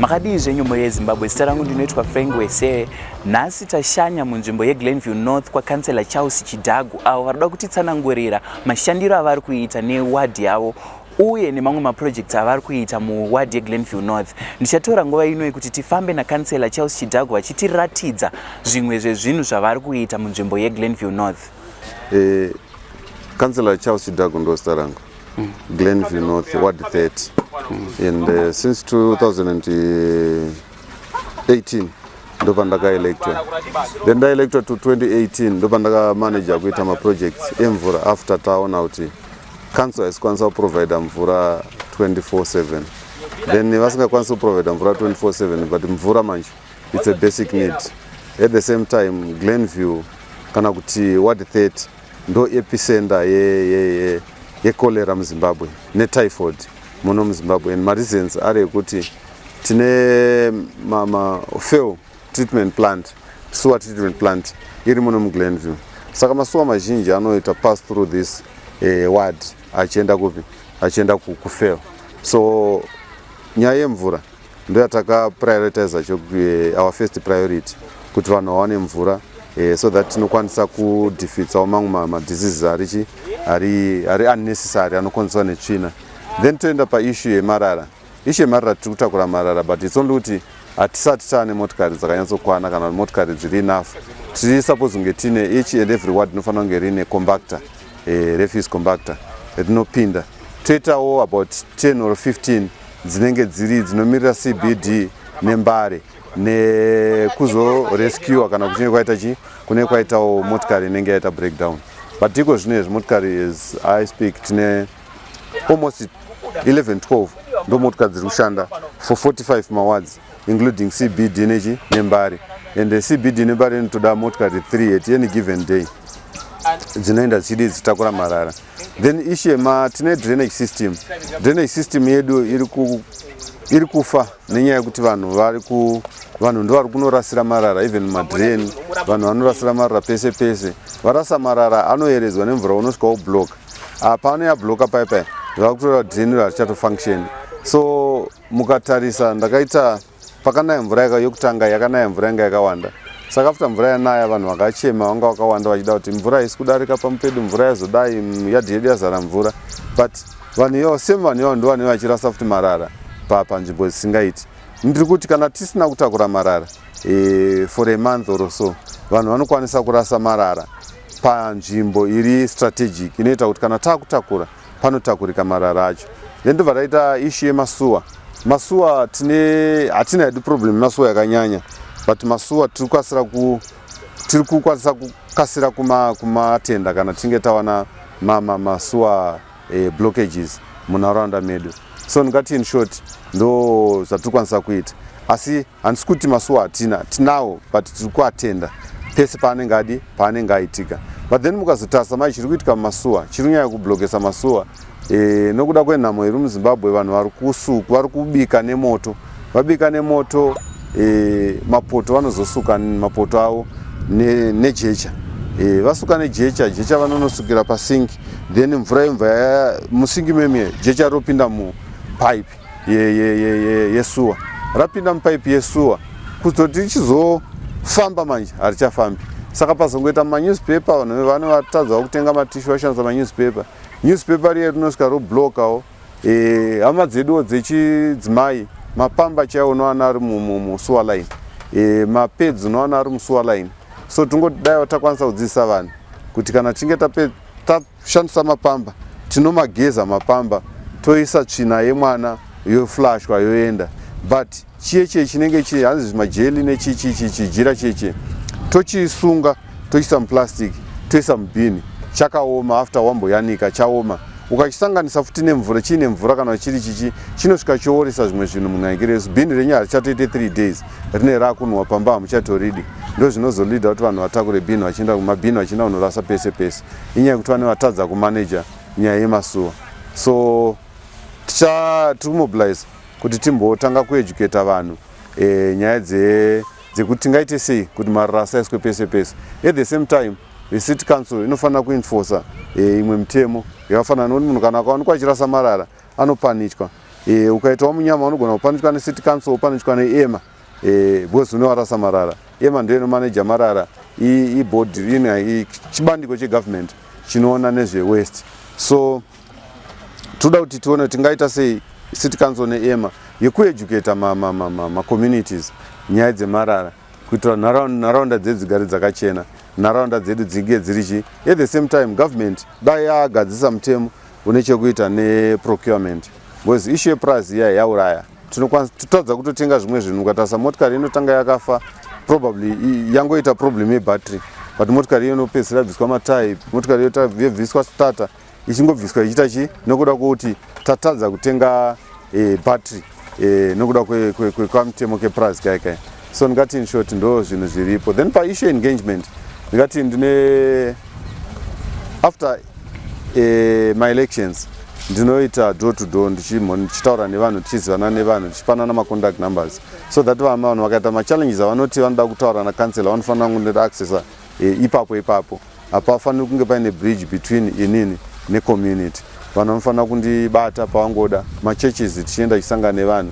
Makadii zvenyu mhuri yeZimbabwe? Zita rangu ndinoitwa Frank Wese. Nhasi tashanya munzvimbo yeGlenview North kwaKansela Charles Chidhagu, avo vari kuda kutitsanangurira mashandiro avari kuita newadhi yavo uye nemamwe maprojects avari kuita muwadhi yeGlenview North. Ndichatora nguva ino kuti tifambe naKansela Charles Chidhagu vachitiratidza zvimwe zvezvinhu zvavari kuita munzvimbo yeGlenview North. Councillor Charles Chidhagu ndo zita rangu. Glenview North, Ward 30. And since 2018 ndopandakaelectwa, then ndaelectwa to 2018, ndopandakamanaja kuita maprojects emvura after taona kuti council haisikwanisa kuprovida mvura 24/7. Then vasingakwanisi kuprovida mvura 24/7, but mvura manje it's a basic need. At the same time, Glenview kana kuti Ward 30 ndo epicenter yecholera muZimbabwe netyphoid muno muZimbabwe, and mareasons ari ekuti tine mafail treatment plant, sewer treatment plant iri muno muGlenview. Saka masewer mazhinji anoita pass through this ward achienda kupi? Achienda kufail. So nyaya yemvura ndo yatakaprioritiza, our first priority kuti vanhu vawane mvura, so that tinokwanisa kudefeatsawo mamwe madiseases arichi ari unnecessary anokonzerwa netsvina. Then toenda paissue yemarara. Issue yemarara, tiri kutakura marara, but it's only kuti hatisati taane motikari dzakanyatsokwana kana motikari dziri enough. Tiri suppose kunge tine each and every ward inofanira kunge riine compactor, refuse compactor rinopinda. Toitawo about 10 or 15 dzinenge dziri dzinomirira CBD neMbare nekuzorescua kana kuchinge kwaita chi kune kwaitawo motikari inenge yaita breakdown. But iko zvino izvi motikari, as I speak, tine almost 11 12 ndo motikari dziri kushanda for 45 mawards, including CBD nechi neMbare. And CBD neMbare inotoda motikari 3 at any given day dzinoenda dzichidi dzichitakura marara. Then issue yema tine drainage system. Drainage system yedu iri kufa nenyaya yekuti vanhu ndo vari kunorasira marara even mumadrain. Vanhu vanorasira marara pese pese. Varasa marara, anoyeredzwa nemvura, unosvika wobloka. Apa anoyabloka pai pai, zvava kutora drain iro harichatofunction. So mukatarisa, ndakaita pakanaya mvura yokutanga, yakanaya mvura yanga yakawanda. Saka after mvura yanaya, vanhu vakachema, vanga vakawanda vachida kuti mvura haisi kudarika pamupedu, mvura yazodai, yadhi yedu yazara mvura. But vanhu ivavo, same vanhu ivavo ndo vanenge vachirasa futi marara panzvimbo dzisingaiti. Ndiri kuti kana tisina kutakura marara for a month or so, vanhu vanokwanisa kurasa marara panzvimbo iri strategic inoita kuti kana taakutakura, panotakurika marara acho. Then ndobva taita issue yemasewer. Masewer tine, hatina hedu problem yemasewer yakanyanya, but masewer tiri kukwanisa kukasira kumatenda kana tichinge tawana masewer blockages munharaunda medu. So ndingati in short ndo zvatiri kukwanisa kuita, asi handisi kuti masewer hatina. Tinawo, but tiri kuatenda pese paanenge adi paanenge aitika. But then mukazotarisa mai chiri kuitika mumasewer, chiri kunyanya kublokesa masewer, nokuda kwenhamo iri muZimbabwe, vanhu vari kubika nemoto. Vabika nemoto, mapoto, vanozosuka mapoto avo nejecha. Vasuka nejecha, jecha vanonosukira pasink. Then mvura imva musinki memie, jecha ropinda mupipe yesewer. Rapinda mupaipi yesewer, kuzoti richizofamba manje harichafambi. Saka pazongoita manewspaper, vanhu vane vatadzawo kutenga matissue, vashandisa manewspaper. Newspaper riye rinosvika roblokawo. Hama dzeduwo dzechidzimai, mapamba chaiwo unowana ari musewer line, mapads unowana ari musewer line. So tingoti dai takwanisa kudzidzisa vanhu kuti kana tichinge tashandisa mapamba, tinomageza mapamba, toisa tsvina yemwana, yoflashwa, yoenda. But chiye chiye chinenge chi hanzi zvimajeli nechichijira chiye, tochisunga, tochiisa muplastic, toisa mubhini chakaoma. After wamboyanika chaoma, ukachisanganisa futi nemvura, chiine mvura kana chiri chichi, chinosvika chooresa zvimwe zvinhu munhaikiresu. Bhini renyu harichatoite 3 days, rine rakunhuhwa pamba, hamuchatoridi. Ndo zvinozolida kuti vanhu vatakure bhini vachienda kumabhini, vachienda kunorasa pese pese. Inyaya yekuti vane vatadza kumaneja nyaya yemasewer. So tiri kumobilize kuti timbotanga kueducata vanhu nyaya dzekuti tingaite sei kuti marara asaiswe pese pese. At the same time, the city council inofanira kuenforca imwe mitemo yakafanana nokuti munhu kana akawanikwa achirasa marara anopunishwa. Ukaitawo munyama unogona kupanishwa necity council, upanishwa neEMA, because unowarasa marara. EMA ndiyo inomaneja marara, iboard chibandiko chegovernment chinoona nezvewaste. So toda kuti tione tingaita sei city council neEMA yekueducata macommunities nyaya dzemarara, kuitira nharaunda dzedu dzigare dzakachena, nharaunda dzedu dzinge dziri chi. At the same time, government dai yagadzisa mutemo une chekuita neprocurement, because issue yeprice iya yauraya. Tinokwanisa totadza kutotenga zvimwe zvinhu. Ukatarisa motikari inotanga yakafa, probably yangoita problem yebattery, but motikari iyo inopedzisira yabviswa matyre, motikari iyo yobviswa starter, ichingobviswa ichiita chi nekuda kwekuti tatadza kutenga battery, nekuda kwamutemo keprice kai kai. So ndingati in short ndo zvinhu zviripo. Then paissue engagement, ndingati ndine after my elections ndinoita door to door, ndichitaura nevanhu, tichizivana nevanhu, tichipanana macontact numbers, so that vanhu vakaita machallenges avanoti vanoda kutaura nacouncillor, vanofanira kunge accessa ipapo ipapo. Hapafaniri kunge paine bridge between inini necommunity. Vanhu vanofanira kundibata pavangoda. Machurches tichienda, tichisangana nevanhu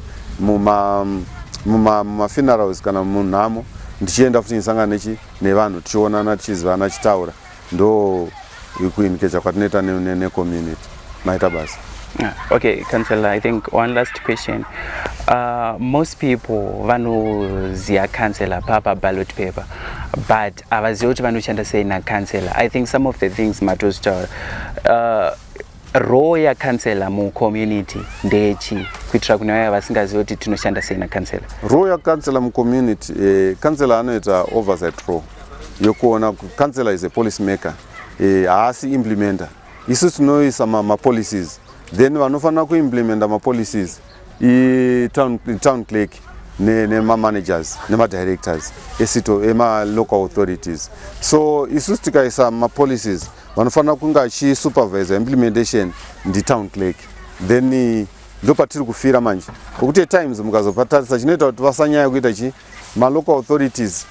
mumafunerals kana munhamo, ndichienda futi ndisangana nechi nevanhu, tichionana, tichizivana, tichitaura. Ndo kuengager kwatinoita necommunity. Maita basa. Okay, Councillor, I think one last question. Most people vanoziva councillor papa ballot paper, but havazivi kuti vanoshanda sei nacouncillor. I think some of the things matozvitaura. Role yacouncillor mucommunity ndeyechi, kuitira kune vaya vasingazivi kuti tinoshanda sei nacouncillor? Role yacouncillor mucommunity, councillor anoita oversight role yokuona. Councillor is a policy maker, haasi implementer. Isu tinoisa mapolicies, then vanofanira kuimplementa mapolicies i-town clerk nemamanagers nemadirectors esito ema-local authorities. So isusu tikaisa mapolicies, vanofanira kunge achisupervisa implementation nditown clerk. Then ndo patiri kufira manje, pokuti at times mukazopatarisa chinoita kuti vasanyanya kuita chi malocal authorities,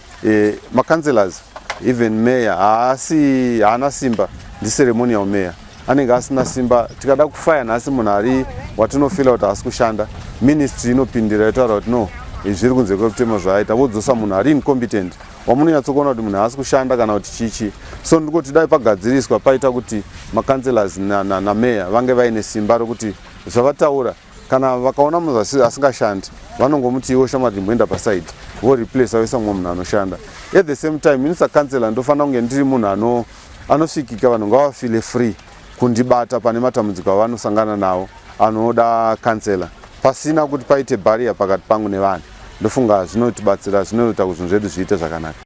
macouncillors, even mayor haasi, haana simba, ndiceremonial mayor, anenge asina simba. Tikada kufaya nhasi munhu ari watinofila kuti haasi kushanda, ministry inopindira yotaura kuti no, zviri kunze kwemutemo zvaaita, vodzosa munhu ari incompetent wamunonyatsokuona kuti munhu haasi kushanda kana kuti chichi. So ndikuti dai pagadziriswa, paita kuti macouncillors nameya vange vaine simba rokuti zvavataura, kana vakaona munhu asingashandi, vanongomuti, "Iwo shamwari, ndimboenda paside," voreplace, voisa mumwe munhu anoshanda. At the same time, ini sacouncillor ndofanira kunge ndiri munhu anosvikika. Vanhu ngavafeel free kundibata pane matambudziko avanosangana nawo anoda councillor, pasina kuti paite barrier pakati pangu nevanhu. Ndofunga zvinotibatsira, zvinoita kuti zvinhu zvedu zviite zvakanaka.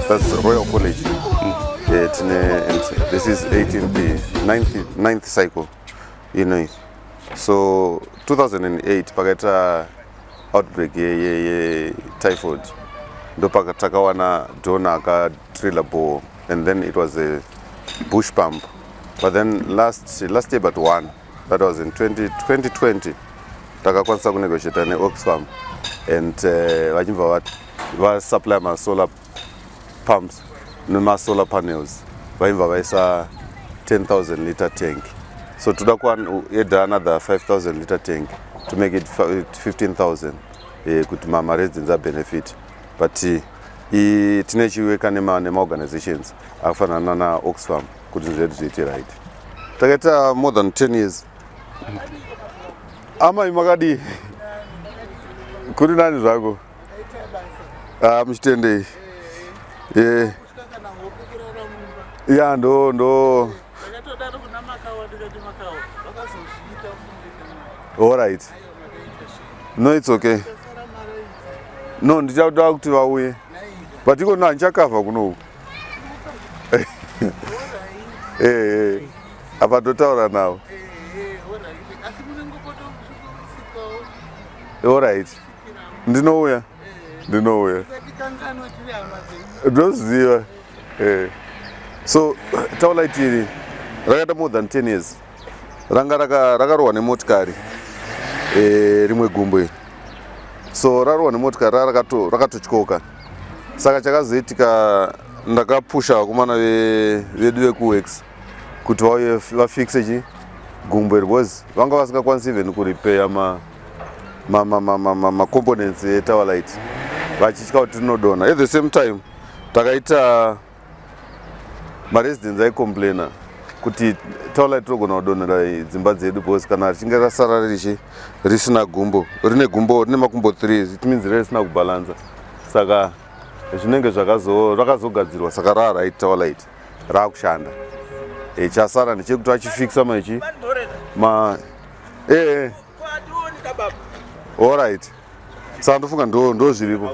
That's Royal College. Tine, and this is 18th, 9th cycle. So 2008 pakaita outbreak ye typhoid, ndo takawana donor akadrilla bore, and then it was a bush pump. But then last year but one, that was in 2020, takakwanisa kunegotiata neOxfam and vachibva vasupply masolar pumps nemasolar panels, vaibva vaisa 10,000 liter tank. So toda kuadd another 5000 liter tank to make it 15,000, kuti maresidents abenefit. But tine chiweka nemaorganizations akafanana naOxfam kuti zvinhu zvedu zviite right. Takaita more than 10 years. Amai, makadii? Kuri nani zvako? Ah, muchitendei? Ya, ndo ndo. Ndakatodaro kuna Makawa, ndikati, "Makawa, vakazozviita." All right, no, it's okay. No, ndichada kuti vauye, but iko no, handichakavha kunoku. Apa totaura navo. Allright, ndinouya, ndinouya. Ndinoziva. So taulait iri rakaita more than 10 years, ranga rakarohwa nemotikari, rimwe gumbo iri. So rarohwa nemotikari, rakatotyoka. Saka chakazoitika, ndakapusha vakomana vedu vekuworks kuti vauye vafixe chi gumbo iri, because vanga vasingakwanisi even kurepair macomponents etower light, vachitya kuti rinodonha. At the same time takaita maresidents aicomplaina kuti tower light rinogona kudonhera dzimba dzedu, because kana richinge rasara richi risina gumbo, rine gumbo, rine makumbo 3, it means risina kubhalansa. Saka zvinenge rakazogadzirwa, saka raa right, tower light raakushanda. Chasara ndechekuti vachifixa maichi ma alright. Saka ndofunga ndo zviripo.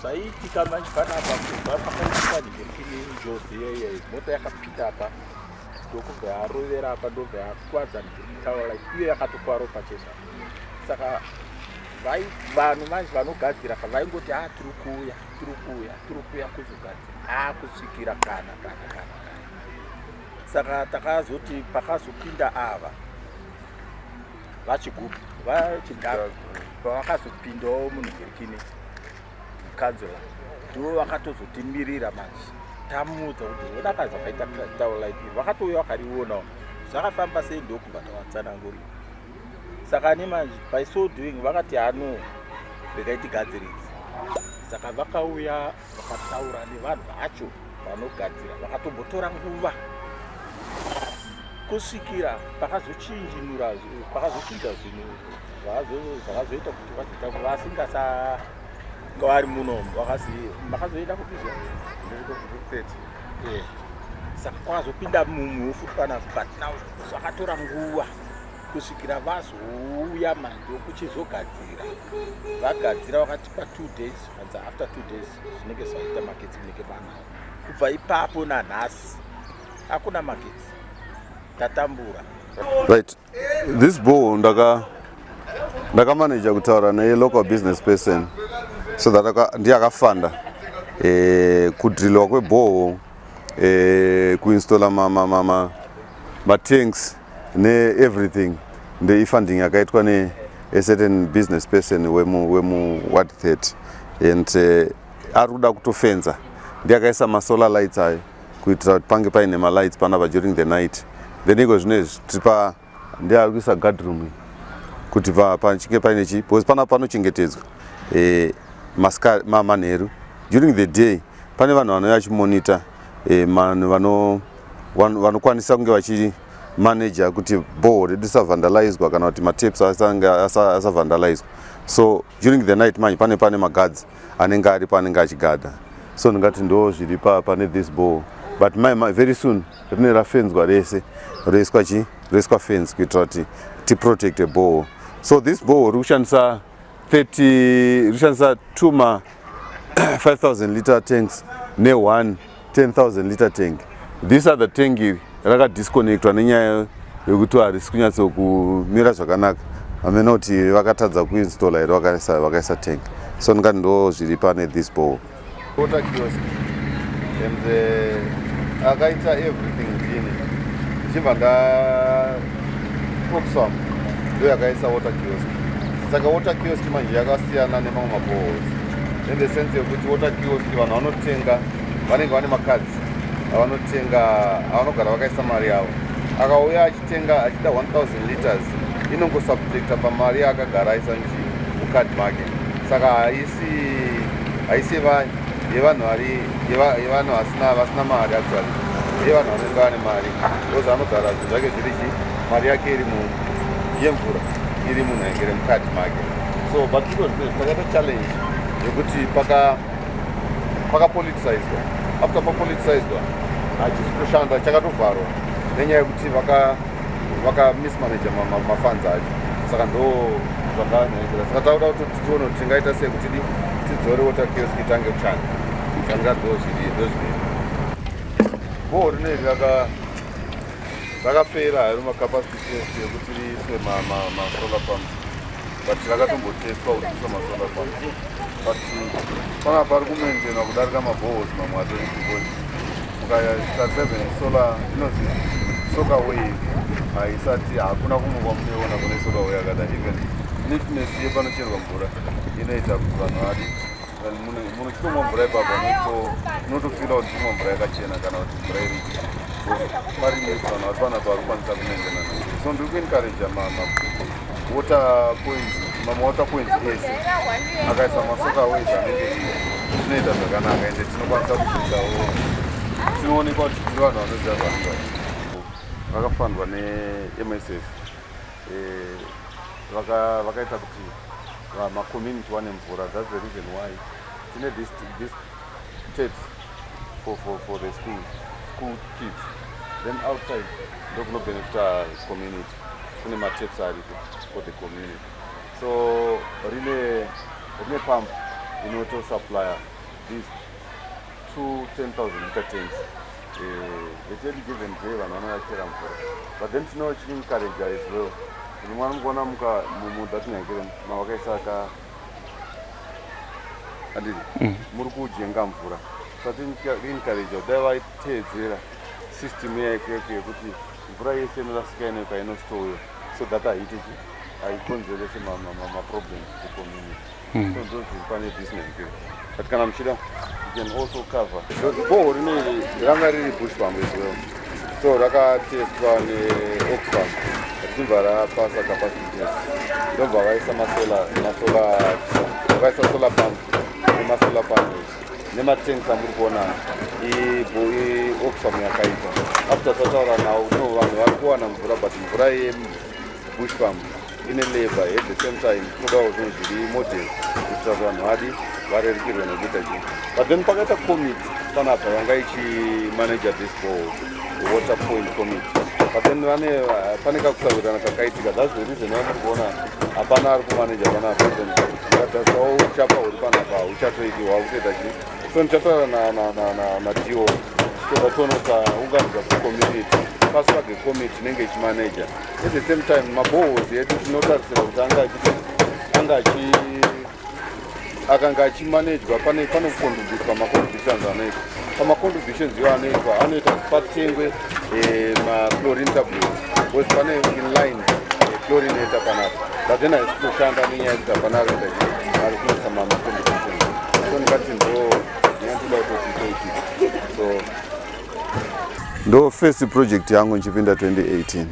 Zvaiitika manje panapa, kubva pakaitika njodzi iyeye, mota yakapinda apa, ndokubva yarovera apa, ndobva yakwadza tower light iyo, yakatokwara pachezva. Saka vanhu manje vanogadzira vaingoti, "A, tiri kuuya, tiri kuuya, tiri kuuya kuzogadzira," a kusvikira kana kana kana kana. Saka takazoti pakazopinda ava VaChigubhu, VaChidhaku, pavakazopindawo munhingirikini, kanzura, ndivo vakatozotimirira manje. Tamuudza kuti odaka zvakaita tower light iri, vakatouya vakarionawo, zvakafamba sei, ndokubva tavatsanangurira. Saka nemanje by so doing vakati, "Hano, regai tigadziridze." Saka vakauya, vakataura nevanhu vacho vanogadzira, vakatombotora nguva kusvikira pakazochinjinura, pakazochinja zvinhu zvakazoita kuti vazoita vasingasa vari muno. Makazoenda kupizwa. Saka kwakazopinda mumwe futi panapa, but now zvakatora nguva kusvikira vazouya manje kuchizogadzira. Vagadzira, vakatipa 2 days, vanzi after 2 days zvinenge zvaita, magetsi munenge manayo. Kubva ipapo nanhasi hakuna magetsi, tatambura. Right, this borehole ndakamaneja kutaura nelocal business person so that ndiye akafanda kudrillwa kweborehole, kuinstalla matanks neeverything. Ndeifunding yakaitwa ne a certain business person wemu ward 30, and ari kuda kutofenza. Ndiye akaisa masolar lights ayo kuitira kuti pange paine malights panapa during the night. Then iko zvinezvi tiri pa ndiye ari kuisa guard room kuti pachinge paine chi, because pana panochengetedzwa manheru. During the day pane vanhu vanouya vachimonita, vanhu vanokwanisa kunge vachimanaja kuti borehole redu risavhandalizwa kana kuti mataps asavhandalizwa. So during the night manje pane maguards anenge aripo, anenge achigadha. So ndingati ndo zviri pane this borehole, but very soon rine rafenzwa rese, roiswa chi, roiswa fence kuitira kuti tiprotecte borehole. So this borehole riri kushandisa 30, riri kushandisa two ma 5000 liter tanks ne1 10,000 liter tank. This other tank iri rakadisconnectwa nenyaya yekuti harisi kunyatsokumira zvakanaka. Hamena kuti vakatadza kuinstalla here, vakaisa tank. So ndingati ndo zviri pane this borehole. Water kiosk and akaita everything ndini, ndichibva nda Oxfam ndo yakaisa water kiosk. Saka water kiosk manje yakasiyana nemamwe maboreholes in the sense yekuti water kiosk vanhu vanotenga, vanenge vane macards avanotenga, avanogara vakaisa mari yavo. Akauya achitenga achida 1000 liters, inongosubtracta pamari yaakagara aisa mukadhi make. Saka haisi yevanhu vari yevanhu vasina mari. Actually yevanhu vanenge vane mari, because anogara zvinhu zvake zviri chi, mari yake iri yemvura iri munhengere mukadhi make. So but iko takaita challenge yekuti pakapoliticizwa. After papoliticizwa, hachisi kutoshanda, chakatovharwa nenyaya yekuti vaka mismanager mafunds acho. Saka ndo zvakanyaikira. Saka takuda kuti tione kuti tingaita sei kuti tidzore water kiosk itange kushanda. Tanga ndo zviri borehole rineri rakapera haro macapacity test yekuti riiswe masolar pumps, but rakatombotestwa kuti riiswe masolar pumps, but pana pari kumaintainwa kudarika maboreholes mamwe atori, because mukatarisa even solar inonzi soakaway haisati, hakuna kumwe kwamunoiona kune soakaway yakadai. Even Neatness yepanocherwa mvura inoita kuti vanhu vadi munhu uchitomwa mvura ipapo unotofila kuti kumwa mvura yakachena kana kuti mvura iri pari neat. Vanhu vari panapa vari kukwanisa kumaintaina. So ndiri kuencouragea water points, mamawater points ese akaisa masoakaways anenge zvinoita zvakanaka, ende tinokwanisa kusvikawo tinoonekwa kuti tiri vanhu vanoziva zvavanenge vachiita. Vakafundwa neMSF, vakaita kuti macommunity wane mvura. That's the reason why tine this taps for the school kids. Then outside ndokunobenefita community, kune mataps ariko for the community. So rine pump inotosupplya these two 10,000 liter tanks. At any given day vanhu vanoyachera mvura, but then tinochiencourage as well kuti mwana mukuona mudatinhakire mavakaisa ka handiti muri kujenga mvura. Saka tiencourage kuti dai vaiteedzera system yaikeko yekuti mvura yese inorasika inoika inostowewa so that haitiki haikonzerese maproblems kucommunity. So ndo zviri pane this nhaikire, but kana muchida you can also cover. Borehole rineri ranga riri bush pump as well, so rakatestwa neOxfam richibva rapasa capacity test, ndobva vaisa masolar, vakaisa solar pump nemasolar panels nematanks amuri kuona. IOxfam yakaita after tataura navo kuti no, vanhu vari kuwana mvura, but mvura yebush pump ine labour. At the same time tinodawo zvinhu zviri model kuitira kuti vanhu vadi varerukirwe nekuita chii. But then pakaita committee panapa yanga ichimanager this borehole, water point committee, but then vane pane kakusawirirana kakaitika. That's the reason why muri kuona hapana ari kumanager panapa. Then ndikatarisawo uchapa huri panapa hauchatoiti, hwakutoita chii. So ndichataura nadio toda tione kuti taunganidza kucommunity paswage committee inenge ichimanager. At the same time maboreholes edu tinotarisira kuti anga achi akanga achimanejwa pane kucontributwa, macontributions anoitwa. Pamacontributions iwo anoitwa anoita kuti patengwe machlorine tablets because pane inline chlorinator panapa, but then haisi kutoshanda nenyaya yekuti hapana ari kuita ari kuisa macontributions. So ndingati ndo nyaya ndoda kutoti itoitika. So ndo first project yangu nchipinda 2018.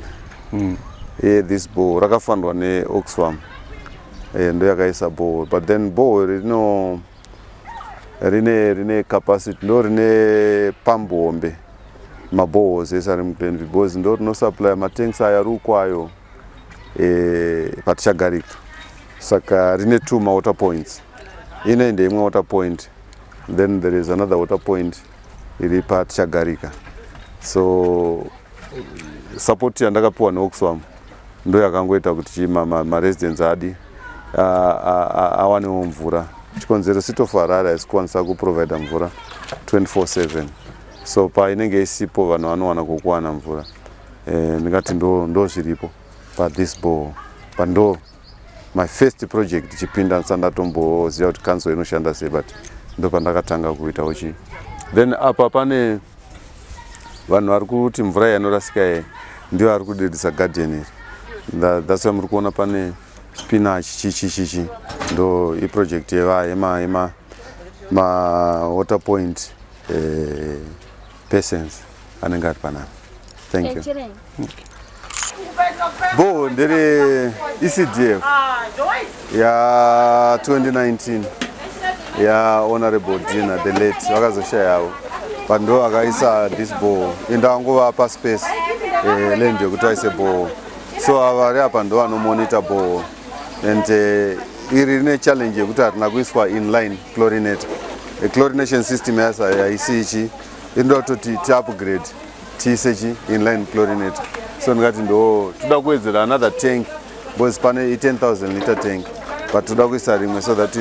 This borehole rakafundwa neOxfam, ndo yakaisa borehole, but then borehole rino rine capacity, ndo rine pump hombe maboreholes ese ari muGlenview because ndo rinosupply matanks aya ari ukwayo patichagarika. Saka rine two mawater points. Ine ndeimwe water point, then there is another water point iri patichagarika. So support yandakapiwa neOxfam ndo yakangoita kuti maresidents adi awanewo mvura. Chikonzero, City of Harare haisi kukwanisa kuprovida mvura 24/7, so painenge isipo vanhu vanowana kokuwana mvura. Ndingati ndo zviripo pathis borehole, but ndo my first project chipinda ndisati ndatomboziva kuti council inoshanda sei, but ndo pandakatanga kuitawo chii. Then apa pane vanhu vari kuti mvura yanorasika iyi ndiyo ari kudedisa garden iri. That's why muri kuona pane spinach chichi chichi. Ndo iproject yeva yema yema ma water point persons anenge ari panapa. Thank you. Borehole ndere ECDF ya 2019 ya Honorable Dina, the late, vakazoshayavo, but ndo vakaisa this borehole. Indangovapa space, land yekuti vaise borehole. So ava vari apa ndo vanomonita borehole, and iri rine challenge yekuti harina kuiswa inline chlorinator. Chlorination system yasa haisi ichi, inoda kutoti tiupgrade tiise chi inline chlorinator. So ndingati ndo toda kuwedzera another tank because pane i10,000 liter tank, but toda kuisa rimwe so that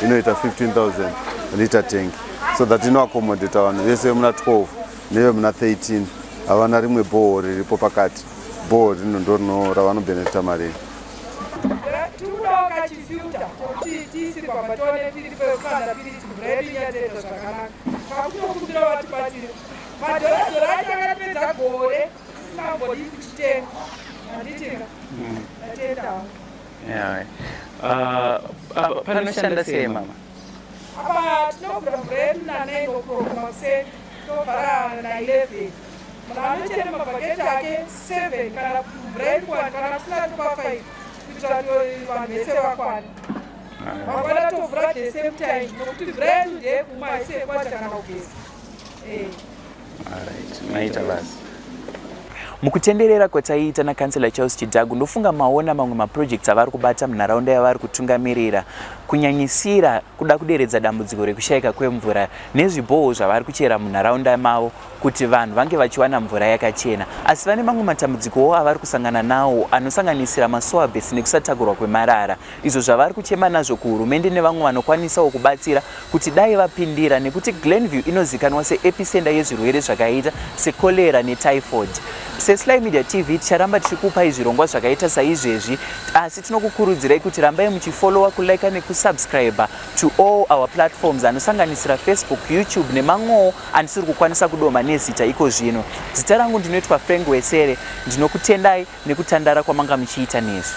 inoita 15,000 liter tank, so that inoaccommodata vanhu vese vemuna 12 nevemuna 13. Havana rimwe borehole riripo pakati. Borehole rino ndo rino ravanobhenefita mariri. Tikudawo kachifilter chokuti tiisirwa patone tiri pekukanda piritsi, mvura yedu inyatsoita zvakanaka. Takutokumbira vatibatsire. Madhoradhora acho akatipedza gore tisina kumbodii kuchitenga, handitika? Ndatendawo. Yeah. Panoshanda sei, mama? Apa tinovhura mvura yedu na9 o'clock makuseni, tovhara na11. Munhu anochere mabhaketi ake 7 kana mvura yedu kwani, kana kusina topa 5 kuitira kuti vanhu vese vakwane. Mangwana tovhura the same time, nokuti mvura yedu ndeyekumwa, haisi yekuwacha kana kugeza. Alright, maita basa. Mukutenderera kwataiita nakansela Charles Chidhagu, ndofunga maona mamwe maprojects avari kubata munharaunda yavari kutungamirira, kunyanyisira kuda kuderedza dambudziko rekushayika kwemvura nezvibhoho zvavari kuchera munharaunda mavo kuti vanhu vange vachiwana mvura yakachena. Asi vane mamwe matambudzikowo avari kusangana nawo, anosanganisira masewer burst nekusatakurwa kwemarara, izvo zvavari kuchema nazvo kuhurumende nevamwe vanokwanisawo kubatsira kuti dai vapindira, nekuti Glenview inozikanwa seepicenter yezvirwere zvakaita sekorera netyphoid. SeSly Media TV ticharamba tichikupai zvirongwa zvakaita saizvezvi, asi tinokukurudzirai kuti rambai muchifollowa, kulika nekusubscribe to all our platforms anosanganisira Facebook, YouTube nemamwewo andisiri kukwanisa kudoma nezita iko zvino. Zita rangu ndinoitwa Frank Wesere. Ndinokutendai nekutandara kwamanga muchiita nesu.